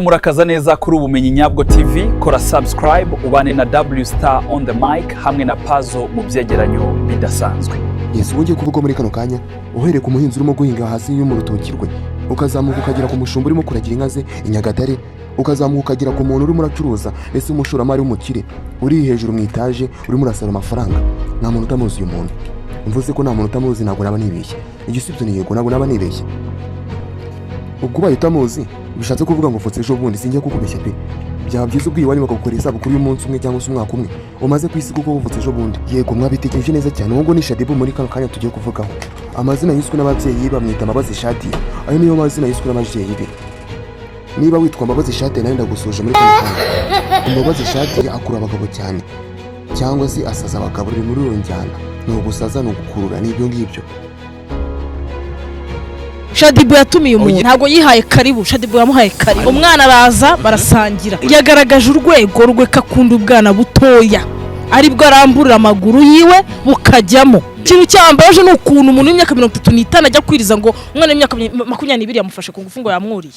Murakaza neza kuri Ubumenyi Nyabwo TV. Kora subscribe ubane na W Star on the mic hamwe na Pazo mu byegeranyo bidasanzwe. Yesu, ubu ngiye kuvuga muri kano kanya, uhereye ku muhinzi urimo guhinga hasi yo mu rutoki rwe, ukazamuka ukagera ku mushumba urimo kuragira inka ze i Nyagatare, ukazamuka ukagera ku muntu urimo uracuruza, ese umushoramari w'umukire uri hejuru mu itaje urimo urasaba amafaranga, nta muntu utamuzi uyu muntu. Mvuze ko nta muntu utamuzi, ntabwo naba nibeshye. Igisubizo ni yego, ntabwo naba nibeshye. Ubwo ubaye utamuzi, bishatse kuvuga ngo uvutse ejo bundi. Singiye kukubeshya pe, byaba byiza ubwiye iwanyu bakagukorera isabukuru y'umunsi umwe cyangwa se umwaka umwe umaze ku isi, kuko wuvutse ejo bundi. Yego, mwabitekereje neza cyane. Uwo ngo ni Shaddyboo. Muri kano kanya tugiye kuvugaho amazina yiswe n'ababyeyi, bamwita Mbabazi Shadia. Ayo niyo mazina yiswe n'ababyeyi be. Niba witwa Mbabazi Shadia, nawe ndagusuje muri kano kanya. Mbabazi Shadia akura abagabo cyane, cyangwa se asaza abagabo. Biri muri iyo njyana, ni ugusaza, ni ugukurura, ni ibyo ngibyo. Shaddyboo yatumiye umuntu, ntabwo yihaye karibu. Shaddyboo yamuhaye karibu, umwana araza barasangira. Yagaragaje urwego rwe ko akunda ubwana butoya, aribwo aramburira amaguru yiwe bukajyamo. Ikintu cyambabaje ni ukuntu umuntu w'imyaka 35 ajya kwiriza ngo umwana w'imyaka 22 yamufashe ku ngufu, ngo yamwuriye.